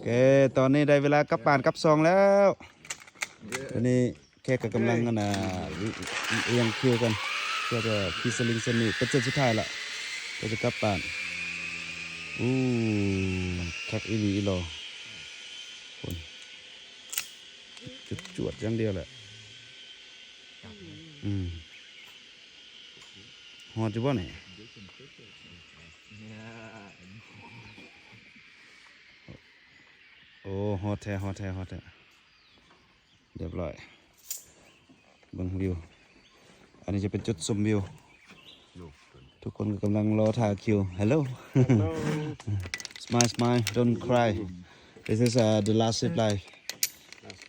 ໂອເຄ ຕອນນີ້ໄດ້ເວລາກັບບ້ານກັບຊ່ອງແລ້ວ. ຕອນນີ້ແຂກກໍກຳລັງ ອັນນ່າ ອ- ອ- ອ- ອຽງຄິວກັນ ເພື່ອຈະຂີ່ສະລິງເສັ້ນນີ້ ເປັນເສັ້ນສຸດທ້າຍລະ ເພື່ອຈະກັບບ້ານ. ອູ້ ຄັກອີ່ຫຼີອີ່ຫຼໍ່ ຄົນ ຈວດໆຢ່າງດຽວແຫຼະ. ອືມ ຮອດຢູ່ບໍ່ນີ້? ໂອ້ ຮອດແທ້ ຮອດແທ້ ຮອດແທ້. ຮຽບຮ້ອຍ ເບິ່ງວິວ. ອັນນີ້ຈະເປັນຈຸດຊົມວິວ. ທຸກຄົນກໍກຳລັງລໍຖ້າຄິວ. Hello. Smile, smile, don't cry. This is, uh, the last zip line.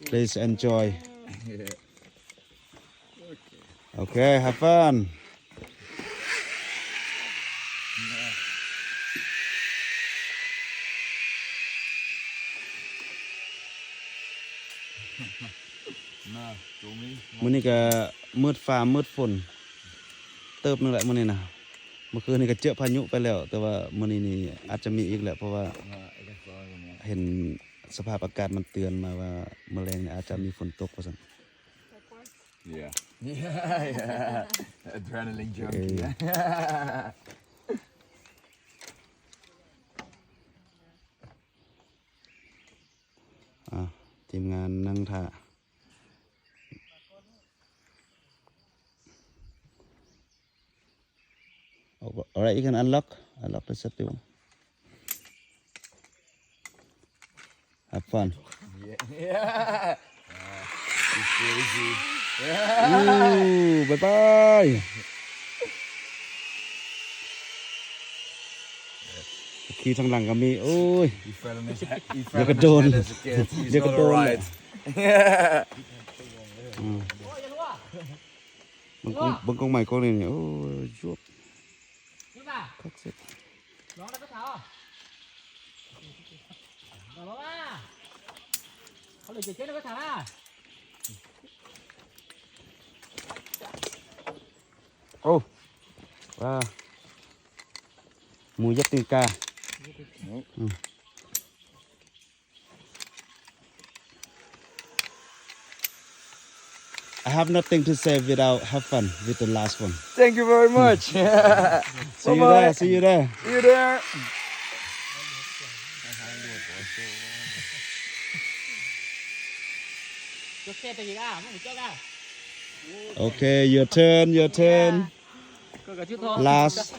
Please enjoy. Okay, have fun. ມື້ນີ້ກໍມືດຟ້າມືດຝົນເຕີບໜຶ່ງແຫຼະມື້ນີ້ນະ. ເມື່ອຄືນນີ້ກໍເຈີພາຍຸໄປແລ້ວ ແຕ່ວ່າມື້ນີ້ນີ້ອາດຈະມີອີກແຫຼະ ເພາະວ່າເຫັນສະພາບອາກາດມັນເຕືອນມາວ່າ ມື້ແລງນີ້ອາດຈະມີຝົນຕົກວ່າຊັ້ນ. Yeah. Yeah, yeah. Adrenaline junkie. ເອີ ອ່າ ທີມງານນັ່ງຖ້າ. Alright, you can unlock. Unlock the seat. Have fun. Yeah. Yeah. It's crazy. ອູ້ ບາຍບາຍ. ຂີ່ທາງຫຼັງກໍມີ. ໂອ້ຍ He fell on his head. He fell on his head as a kid. ດຽວກໍໂດນ ດຽວກໍໂດນແຫຼະ. He's not all right. ອືມ ເບິ່ງກ້ອງ ເບິ່ງກ້ອງໃໝ່ກ້ອງນີ້. ໂອ້ຍ ຈວບ ຄັກເສັດ. ໂອ້ ວ້າ ໝູຢຽບຕີນກາ. ອືມ I have nothing to say without have fun with the last one. Thank you very much. See you there. See you there. See you there. Okay, your turn, your turn. Last.